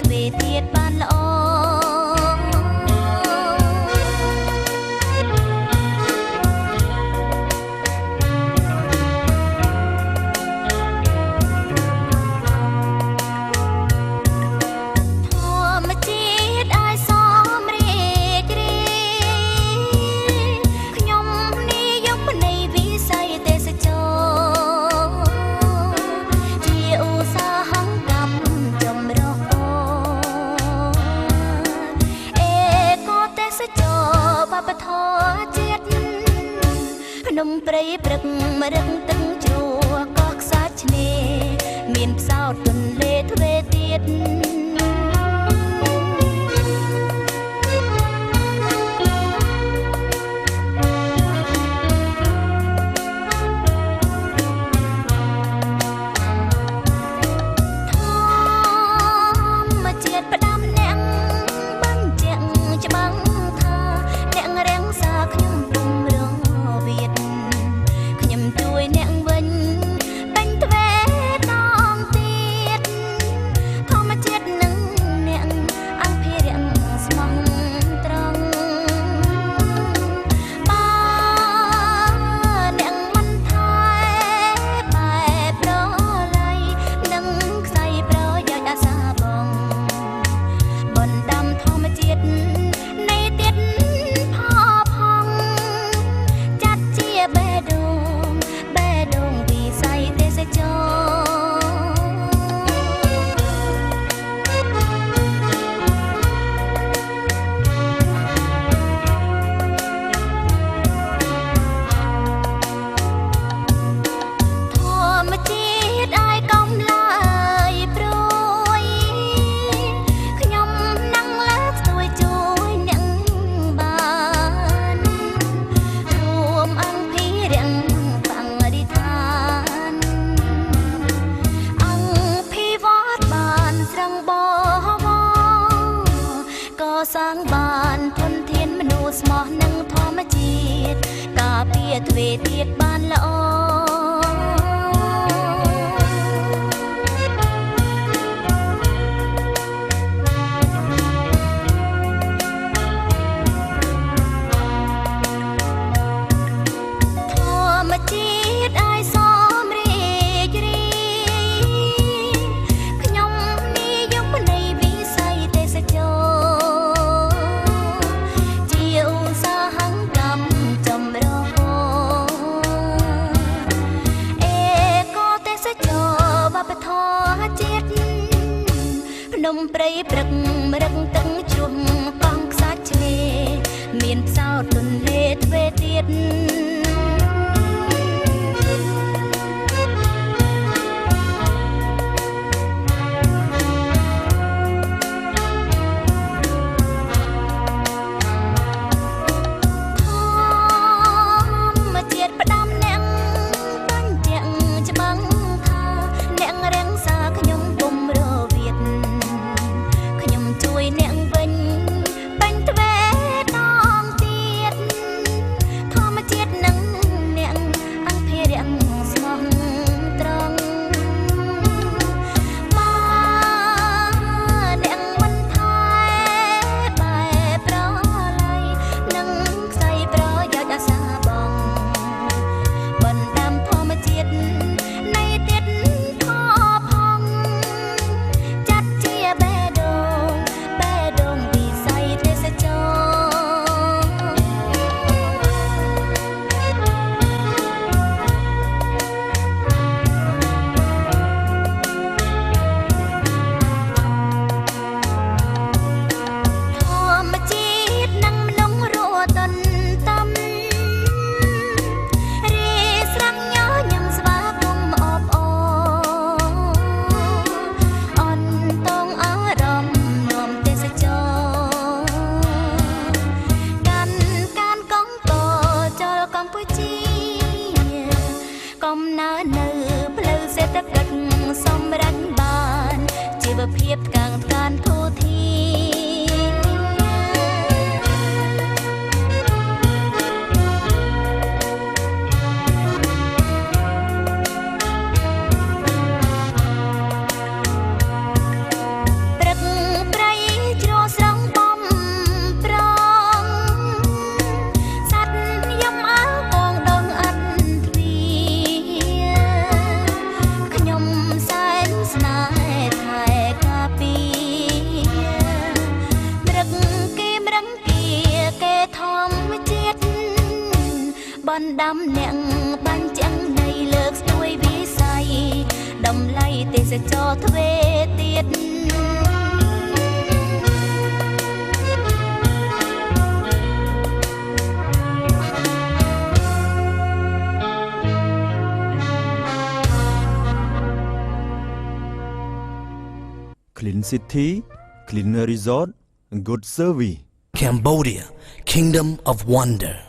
ទ្វេទៀតបានល្អធម្មជាតិឲ្យសមរីករាយខ្ញុំនិយមនៃវិស័យទេសចរជាឧស្សាហកម្មចម្រុះអេកូទេសចរវប្បធម៌ជាតិភ្នំព្រៃព្រឹកមរឹកទឹកជ្រោះកោះខ្សាច់ឆ្នេរមានផ្សោតទន្លេទ្វេទៀតធម្មជាតិផ្ដាំអ្នកបញ្ជាក់ច្បាំងថាអ្នករាំងសាខ្ញុំពុំរវៀតខ្ញុំជួយអ្នកវិញពេញទ្វេដងទៀតធម្មជាតិនឹងអ្នកអភិរក្សស្មងត្រង់បើអ្នកមិនថែបែបប្រឡ័យនឹងខ្សែប្រយោជន៍អាសាបងបណ្ដាំធម្មជាតិនៃទៀតផផង់ចាត់ជាបេះដូងបេះដូងវិស័យទេសចរធម្មជាតិឲ្យកំឡាយព្រួយខ្ញុំនឹងលើកស្ទួយជួយអ្នកបានរួមអង្គភិរក្សបរិស្ថានអង្គភិវត្តបានស្រង់បវរកសាងបានធនធានមនុស្សស្មោះនឹងធម្មជាតិការពារទ្វេទៀតបានល្អធម្មជាតិឲ្យសមរីករាយខ្ញុំនិយមនៃវិស័យទេសចរជាឧស្សាហកម្មចម្រុះអេកូទេសចរវប្បធម៌ជាតិភ្នំព្រៃព្រឹកមរឹកទឹកជ្រោះកង់ខ្សាច់ឆ្នេរមានផ្សោតទន្លេទ្វេទៀតធម្មជាតិផ្ដាំអ្នកបញ្ជាក់ច្បាំងថាអ្នករាំងសាខ្ញុំពុំរវៀតខ្ញុំជួយអ្នកវិញពេញទ្វេដងទៀតធម្មជាតិនឹង ណ្ដាំអ្នកបញ្ចាំងនៃលើកស្ទួយវិស័យតម្លៃទេសចរទ្វេទៀត Clean City, Clean Resort, Good Service. Cambodia, Kingdom of Wonder.